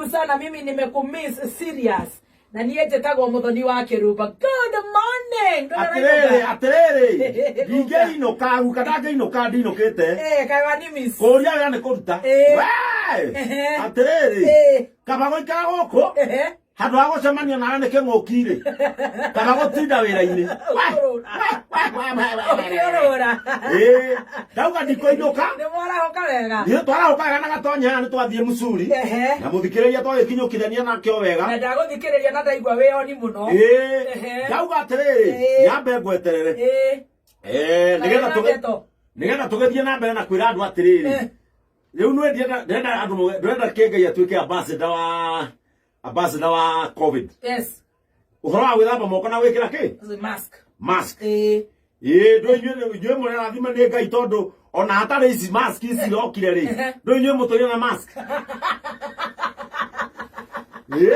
Karibu sana, mimi nimekumiss serious. Na niĩ njĩtagwo Mũthoni wa Kĩrumba. Good morning. Atirĩrĩ, atirĩrĩ, ndingĩinũka guka, ndangĩinũka ndinũkĩte. Eh, kaĩ wani miss. Kũria wĩra nĩ kũruta. We! Atĩrĩrĩ, kaba gũikara gũkũ handũ ha gũcemania nawe nĩ kĩng'ũki rĩ, kaba gũtinda wĩra-inĩ. Ũkĩũrũra. Ĩĩ, ndauga ndikũinũka. Nĩ mwarahũka wega. Nĩ twarahũka wega na gatonya haha nĩ twathiĩ mũcuri. Na mũthikĩrĩria twagĩkinyũkithania nake o wega. Na ndagũthikĩrĩria na ndaigua wĩoni mũno. Ĩĩ, ndauga atĩrĩrĩ, nyambe ngweterere. Nĩgetha Kaĩ tũgĩ ndeto. Nĩgetha tũgĩthiĩ na mbere na kwĩra andũ atĩrĩrĩ, rĩu nĩ ndĩrenda ndĩrenda andũ ndĩrenda kĩngai atuĩke ambassador wa COVID. Ũhoro wa gwĩthamba moko na gwĩkĩra kĩ? Mask. Mask. Ĩĩ, ndũ inyuĩ mũrerathime nĩ Ngai tondũ ona hatarĩ ici mask ici okire rĩ, ndũ inyuĩ mũtũire na mask. Ĩĩ.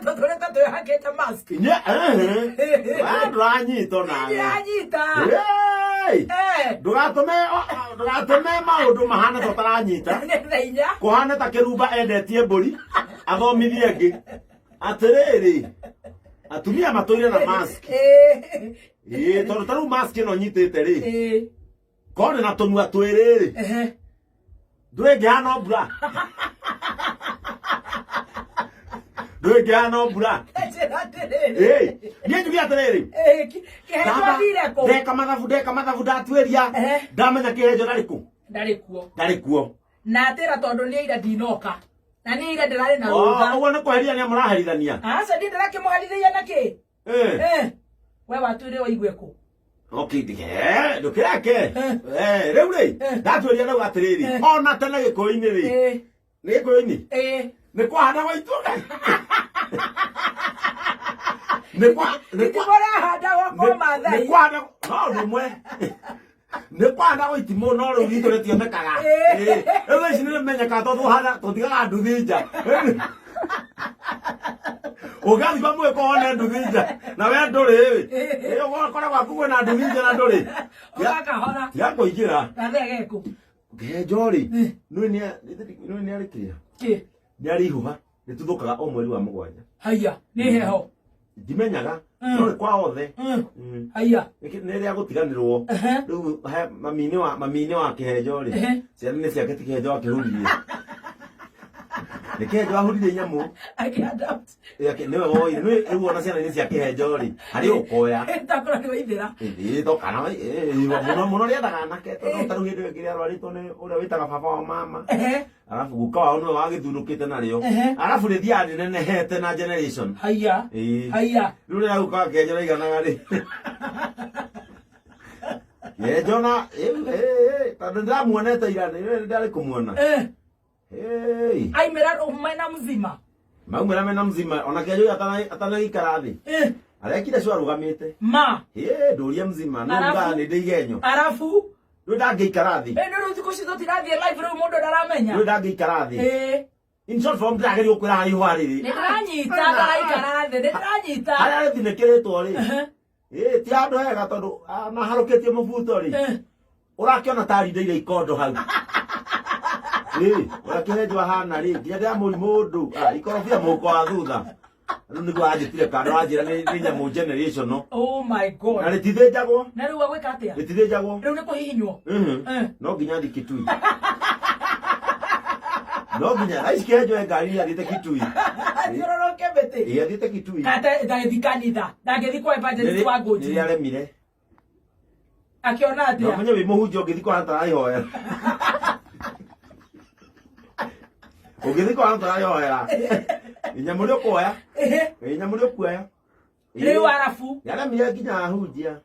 Tũtũrĩte twĩhakĩte mask. Inyuĩ we ndũranyita onawe. Ndĩranyita. Ĩĩ. Ndũgatũme maũndũ mahane ta ũtaranyita. Nĩ 4:00. Kũhane ta kĩrumba endetie mbũri athomithie angĩ. Atĩrĩrĩ, atumia matũire na mask. Ĩĩ, tondũ ta rĩu mask ĩno nyitĩte rĩ, korwo na tũnua twĩrĩ rĩ, ndũngĩhana mbura, ndũngĩhana mbura. Njĩra atĩrĩrĩ. Ĩĩ, niĩ njuge atĩrĩrĩ, Kĩhenjo athire kũ? Ndeka mathabu, ndeka mathabu, ndatuĩria, ndamenya kĩhenjo ndarĩ kũ. Ndarĩ kuo. Ndarĩ kuo. Na atĩra tondũ niĩ ira ndinoka. Na niĩ ira ndĩrarĩ na Oh, rũtha. Ũguo nĩ kweherithania mũraherithania. Aca, niĩ ndĩrakĩmũherithia na kĩ? We watuire waigue kũ? Okay, ndũkĩreke. Rĩu rĩ, ndatuĩria rĩu atĩrĩrĩ, ona tene gĩkũyũ-inĩ rĩ, nĩ gĩkũyũ-inĩ nĩ kwahandagwo itunda, nĩ kwa nĩ kwa Mũrahandagwo kwa nĩ Maathai. kwahandagwo no ũndũ ũmwe, nĩ kwahandagwo itimũ, no rĩu itũ rĩtionekaga. Rĩu thaa ici nĩ rĩmenyekaga tondũ hana tũtigaga nduthi nja. Ũngathiĩ kwa mwĩko wone nduthi nja na we ndũrĩ rĩ, ũgakora gwaku kwĩna nduthi nja na ndũrĩ. Ũgakahora. Tiga kũingĩra. Gathege kũ? Ngenjo rĩ, nĩ nĩ arĩ kĩrĩa? Kĩ? Nĩ arĩ ihũha rĩtuthũkaga o mweri wa 7. Haiya, nĩ heho? Ndimenyaga, no nĩ kwa othe. Haiya. Nĩ rĩa gũtiganĩrwo. Rĩu he mami-inĩ wa kĩhenjo rĩ, ciana nĩ ciake, ti kĩhenjo akĩhuririe, nĩ kĩhenjo ahuririe nyamũ. Akĩadapt. Nĩwe woire. Rĩu ona ciana nĩ cia kĩhenjo rĩ, harĩ ũkoya. Takora nĩ waithĩra. Ĩĩ, tokana mũno mũno rĩendaga anake, tondũ ta rĩu hĩndĩ ĩyo ĩngĩ rĩarwarĩtwo nĩ ũrĩa wĩtaga baba wa mama, arabu guka wao nĩwe wagĩthurũkĩte narĩo. Arabu rĩthiaga rĩnenehete na generation. Haiya. Ĩĩ. Haiya. Rĩu rĩrĩa guka wa kĩhenjo raiganaga rĩ, kĩhenjo na tondũ ndĩramuonete ira, nĩ ndarĩ kũmuona. Hey. Aimĩra mena mzima. Maumĩra mena mzima, ona kĩhenjo atanagĩikara thĩ, arekire cio arũgamĩte. Ma. Ĩ, ndũrie mzima nĩ ugaga nĩ ndĩ igenyo. Arabu Rĩu ndangĩikara thĩ. Ĩ, nĩ rĩu thikũ ici tũtirathiĩ live, rĩu mũndũ ndaramenya. Rĩu ndangĩikara thĩ. In short form, ndĩrageria gũkwĩra harĩa ihũa rĩrĩ. Nĩ ndĩranyita, ndaraikara thĩ, nĩ ndĩranyita. Harĩa rĩthinĩkĩrĩtwo rĩ, ĩ ti handũ hega tondũ na harũkĩtie mũbuto rĩ, ũrakĩona ta arindeire ikondo hau. Ĩ, ũrĩa kĩhenjo ahana rĩ, nginya ndĩramũri mũndũ. Ah, ikorobia mũhuko wa thutha. Rĩu nĩguo anjĩtire kando anjĩra nĩ nyamũ generational. Oh my God. Na rĩtithĩnjagwo. Na rĩu agwĩka atĩa? Rĩtithĩnjagwo. Rĩu nĩ kũhihinywo? No nginya thiĩ Kitui. No nginya thaa ici kĩhenjo e ngari athiĩte Kitui. Athiũrũrũke mĩtĩ. Ĩ, athiĩte Kitui. Kate ndagĩthiĩ kanitha, ndangĩthiĩ kwa evangelist wa Ngũnji? Rĩrĩa aremire. Akĩona Na atĩa? ũmenye wĩ mũhunjia ũngĩthiĩ kwa handũ taraihoera. Ũngĩthiĩ kwa handũ taraihoera. Nyamũ nĩ ũkuoya. Ĩ, nyamũ nĩ ũkuoya. Rĩu arabu Nĩaremire nginya ahunjia.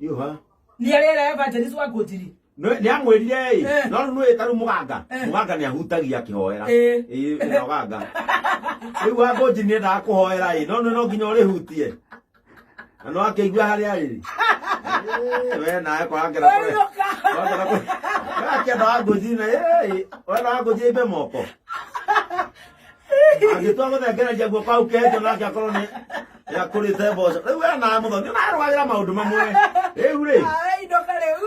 Iuha. Nĩ arera evangelist wa Ngũnjiri. Nĩ amwĩrire ĩ, no rĩu nĩ ta rĩu mũganga. Mũganga nĩ ahutagia akĩhoera. Ĩ, na ũganga. Rĩu wa Ngũnji nĩ endaga kũhoera ĩ, no nĩ no nginya ũrĩhutie. Na no akĩigua harĩa rĩ. We nawe kwarangĩra kũrĩa. Ũrĩũka. Kwarangĩra kũrĩa. We akĩenda wa Ngũnji na ĩ, wenda wa Ngũnji aimbe moko. Angĩtua gũthengereria guoko hau kenjo nake akorwo nĩ nĩakũrĩte mboco. Rĩu we nawe mũthoni ũrarũgagĩra maũndũ mamwe. Rĩu rĩ. Ai, inũka rĩu.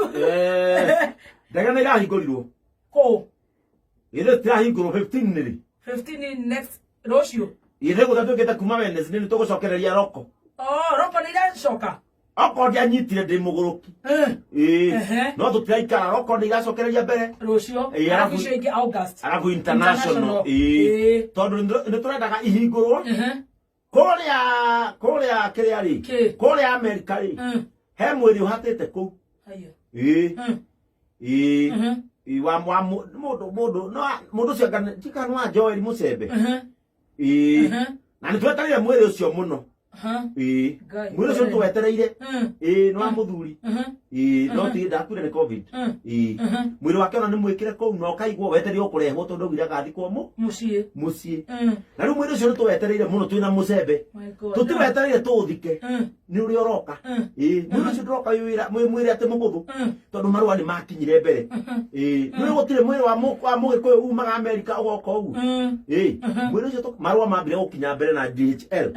Ndege nĩ irahingũrirwo. Kũ? Githĩ tirahingũrwo 15 rĩ? 15 next. Rũciũ. Ithe gũtha twĩkĩte kuma Wednesday nĩ tũgũcokereria roko. Oh, roko nĩ iracoka. Okorwo ndianyitire ndĩ mũgũrũki. Ĩĩ. No tũtiraikara roko nĩ iracokereria mbere. Rũciũ. Ĩĩ, Arabu icio ingĩ August. Arabu international. Ĩĩ. Tondũ nĩ tũrendaga ihingũrwo. Kũrĩa kũrĩa kĩrĩa rĩ. Kĩ? Kũrĩa Amerika rĩ. He mwĩrĩ ũhatĩte kũu. Haya. Ĩĩ. Ĩĩ. Ĩĩ, wa wa mũndũ mũndũ no mũndũ ũcio anga ti kana nĩ wa Joel Mũcembe. Ĩĩ. Na nĩ twetereire mwĩrĩ ũcio mũno. Ĩĩ. Ngai, Mwĩrĩ ũcio Ngai. tũwetereire. Ĩĩ nĩ wa mũthuri. Ĩĩ no ti ndakuire nĩ COVID. Ĩĩ. Mwĩrĩ wake ona nĩ mwĩkĩre kũu na ũkaigwo wetereire ũkũrehwo tondũ augire agathikwo mũ Mũciĩ. mũciĩ. Na rĩu mwĩrĩ ũcio nĩ tũwetereire mũno twĩna mũcembe. My God. Tũtiwetereire tũũthike. Nĩ ũrĩa ũroka. Ĩĩ mwĩrĩ ũcio ndũroka wĩ wĩra mwĩ mwĩrĩ atĩ mũhũthũ. Tondũ marũa nĩ makinyire mbere. Ĩĩ nĩ gũtirĩ mwĩrĩ wa wa mũgĩkũyũ umaga Amerika ũgoka ũguo. Ĩĩ mwĩrĩ ũcio marũa mambire gũkinya mbere na DHL.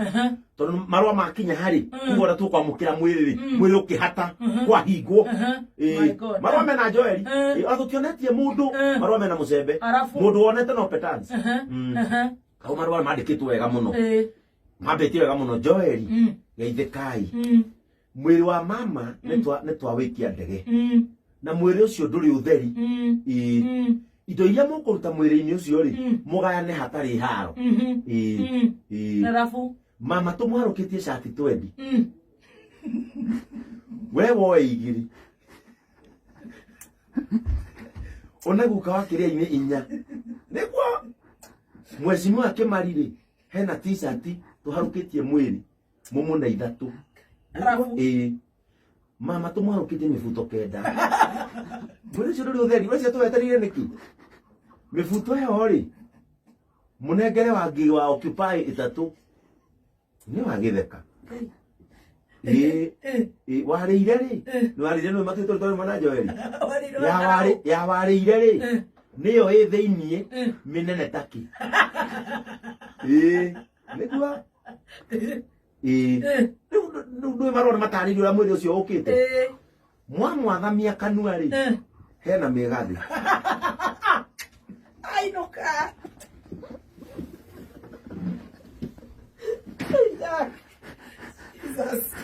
Tondũ marũa makinya harĩ kuga ũrĩa tũkwamũkĩra mwĩrĩ rĩ mwĩrĩ ũkĩhata kwahingwo. My Ĩĩ God. marũa mena Joeli. Ĩĩ ona tũtionetie mũndũ marũa mena mũcembe. Arabu. Mũndũ wonete no Petans. Hau marũa mandĩkĩtwo wega mũno. Mambĩtie wega mũno Joeli. Geithĩkai. Mwĩrĩ wa mama nĩ twawĩkia ndege. Na mwĩrĩ ũcio ndũrĩ ũtheri. Ĩĩ. Indo iria mũkũruta mwĩrĩ-inĩ ũcio rĩ, mũgayane hatarĩ haro. Ĩĩ. Ĩĩ. Arabu. Mama tũmwarũkĩtie cati twendi. We woe igĩrĩ. Ona guka wa kĩrĩa-inĩ inya. Nĩguo mheshimiwa Kĩmari rĩ, hena t-shirt tũharũkĩtie mwĩrĩ mũmũne ithatũ. Arabu. Ĩĩ. Mama tũmwarũkĩtie mĩbuto kenda. Mwĩrĩ ũcio ndũrĩ ũtheri, ũreciria tũwetereire nĩkĩ? Mĩbuto ĩyo rĩ, mũnengere wa ngiri wa occupy ĩtatũ. Nĩ wagĩtheka. Ĩĩ. Ĩĩ, warĩire rĩ? Nĩ warĩire nĩ matuĩte twarĩ mwana Joeli. Ya warĩ ya warĩire rĩ? Nĩyo ĩ thĩiniĩ mĩnene takĩ. Ĩĩ. Nĩguo. Ĩĩ. Rĩu rĩu ndũĩ marũa nĩ matarĩirie ũrĩa mwĩrĩ ũcio ũkĩte. Mwamwathamia kanua rĩ, hena mĩgathĩ. Ainũka. Jesus.